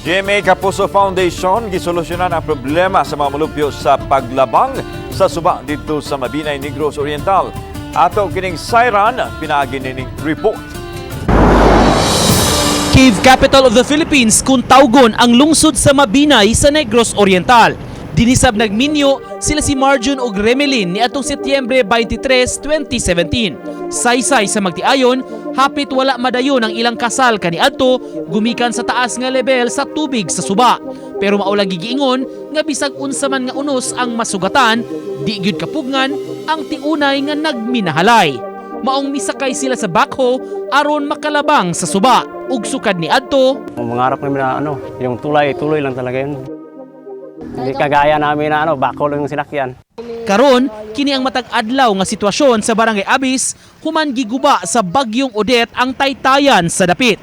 GMA Kapuso Foundation gisolusyonan ang problema sa mga mulupyo sa paglabang sa suba didto sa Mabinay, Negros Oriental. Ato kining sayran pinaagi nining report. Cave capital of the Philippines kung tawgon ang lungsod sa Mabinay sa Negros Oriental. Dinisab nagminyo sila si Marjun ug Remelin ni atong Setyembre 23, 2017. Saysay sa magtiayon, hapit wala madayon ang ilang kasal kaniadto gumikan sa taas nga level sa tubig sa suba. Pero mao lagi giingon nga bisag unsa man nga unos ang masugatan, di gyud kapugngan ang tiunay nga nagminahalay. Maong misakay sila sa backhoe aron makalabang sa suba. Ug sukad ni adto, Mangarap kami na ano, yung tulay, tuloy lang talaga yun. Hindi kagaya namin na ano, backhoe lang yung sinakyan. Karon kini ang matag adlaw nga sitwasyon sa Barangay Abis human giguba sa bagyong Odette ang taytayan sa dapit.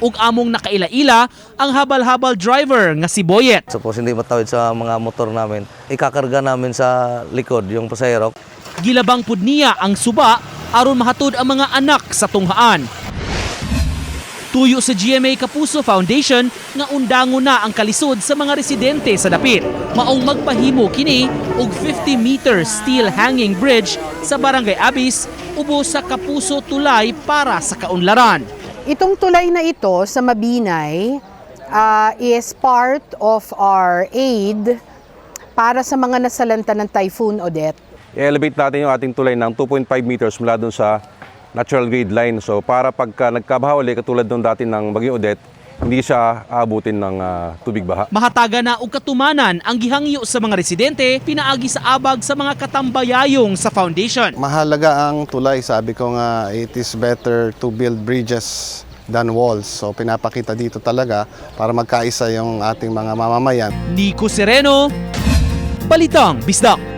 Ug among nakaila-ila ang habal-habal driver nga si Boyet. Suppose hindi matawid sa mga motor namin, ikakarga namin sa likod yung pasahero. Gilabang pud niya ang suba aron mahatod ang mga anak sa tunghaan. Tuyo sa GMA Kapuso Foundation nga undangon na ang kalisod sa mga residente sa dapit. Maong magpahimo kini og 50-meter steel hanging bridge sa Barangay Abis ubos sa Kapuso Tulay para sa kaunlaran. Itong tulay na ito sa Mabinay is part of our aid para sa mga nasalanta ng Typhoon Odette. I-elevate natin yung ating tulay ng 2.5 meters mula dun sa natural grade line. So para pagka nagkabaha uli, katulad nung dati ng Bagyong Odette, hindi siya aabutin ng tubig baha. Mahatagan na og katumanan ang gihangyo sa mga residente pinaagi sa abag sa mga katambayayong sa foundation. Mahalaga ang tulay. Sabi ko nga, it is better to build bridges than walls. So pinapakita dito talaga para magkaisa yung ating mga mamamayan. Nico Sereno, Balitang Bisdak.